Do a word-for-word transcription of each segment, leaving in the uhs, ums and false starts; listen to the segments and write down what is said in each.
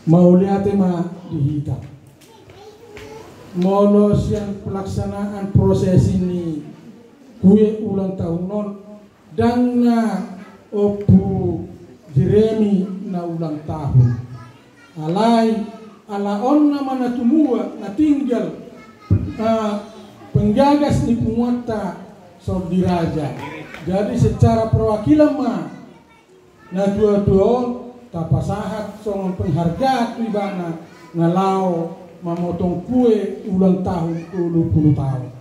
Mauliate ma di hita. Molo sian pelaksanaan prosesi ni kue ulang tahun on, ndang na Ompu Jeremy na ulang tahun. Alai, ala on nama na tumua, na tinggal, ah, penggagas ni punguanta Sordiraja. Jadi secara perwakilan ma na tua-tua on tapasahat songon penghargaan tu ibana na laho mamotong kue ulang tahun tolu pulu taon.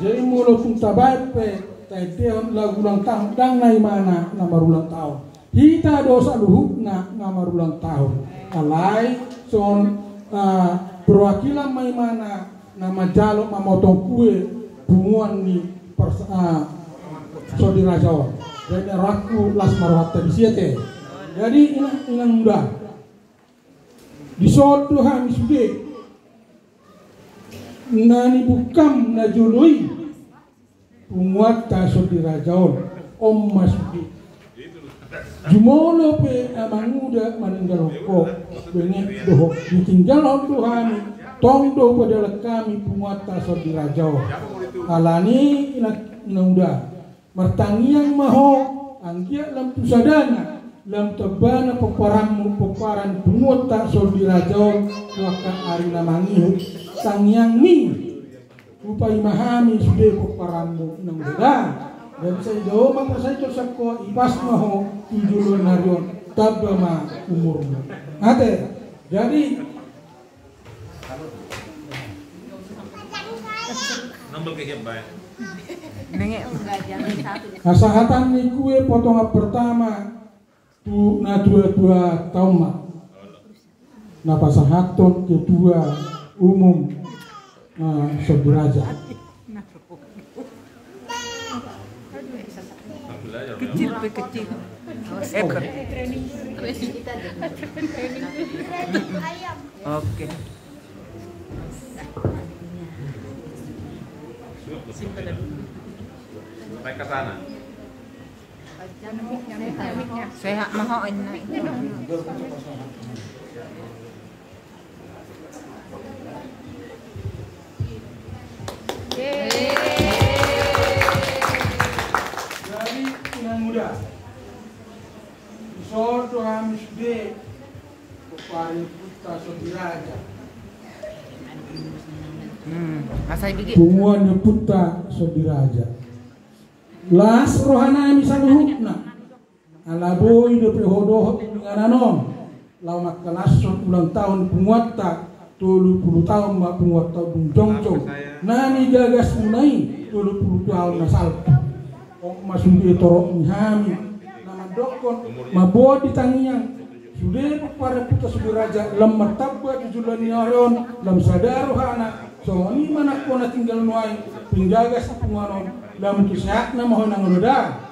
Jadi molo tung tabaen pe taendehon lagu ulang tahun, ndang na imana na marulang tahun. Hita do saluhutna na marulang tahun. Alai songon, ah, perwakilan ma imana na manjalo mamotong kue punguan ni pers-, ah, Sordiraja on. Jadi rohangku las ma rohanta disi ate. Jadi inang, inang muda, dison do hami sude na nibungkam na jolo i punguanta Sordiraja on, on ma sude. Jumolo pe amanguda maninggalhon ho, benget do ho, ditinggalhon do hami, tong do hupadalan hami punguanta Sordiraja on. Alani i inang, inang muda, martangiang ma ho, anggiat lam tu sadana, lam tu tambana pomparanmu, pomparan punguanta Sordiraja on tu angka ari na mangihut. Tangiangmi hupaima hami sude pomparanmu, inang muda. Jadi sai dao ma parsahit sian ho, ipas ma ho tu joloan ni ari on, tamba ma umurmu. Ate. Jadi pasahaton ni kue potongan pertama tu na tua-tua ta on ma na pasahathon ketua umum, eh, Sordiraja. Kecil pe kecil. Oke. Naik ke sana. Sehat ma ho, inna. Jadi, inang muda, dison do hami sude pomparan ni ompunta Sordiraja. Hmm, asa i bege. Punguan ni ompunta Sordiraja. Las rohanami saluhutna. Ala boi dope ho dohot tu inganan on laho mangkalashon ulang tahun punguanta, tolu pulu taon ma punguanta dung jongjong. Na nigagasmuna i tolu pulu taon na salpu. On ma sude torop ni hami na mandokkon, mamboan di tangiang sude pomparan ni ompunta Sordiraja lam martamba tu joloan ni ari on, lam sada rohana. Songon i ma nangkon na tinggal nuaeng penggagas ni punguan on, lam tu sehatna ma ho, inang muda.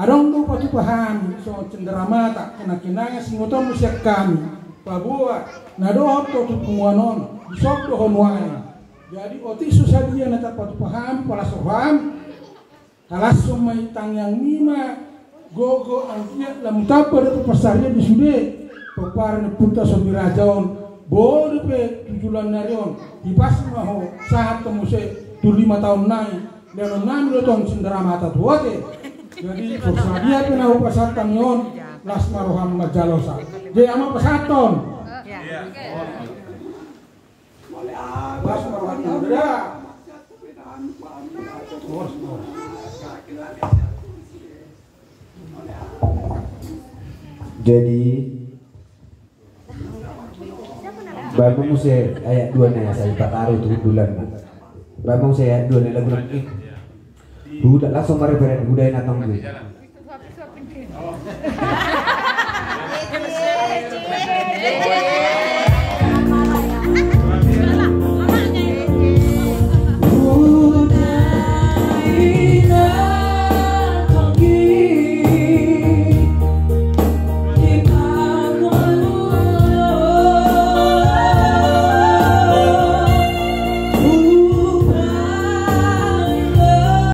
Adong do patupa hami songon cenderamata, kenang-kenangan singotonmu sian hami, paboa na dohot ho tu punguan on, dison do ho nuaeng. Jadi otik so sadia na tarpatupa hami palas roham, halashon ma i tangiangmi ma gogo, anggiat lam tamba dope pansarian di sude pomparan ni ompunta Sordiraja on, Boi dope tu joloan ni ari on, hipas ma ho sahat tu muse tu lima taon nai, lehonon nami do tong sindara mata tu ate. Jadi, so sadia pe na hupasahat hami on, las ma roham manjalosa. Jadi, ama pasahathon. Las ma roham manjalosa. Jadi, baen ma muse ayat dua na asa dipataru tu hundulan. Baen ma muse ayat dua na lagu nangkin. Huda langsung mareperen, huda i na tong.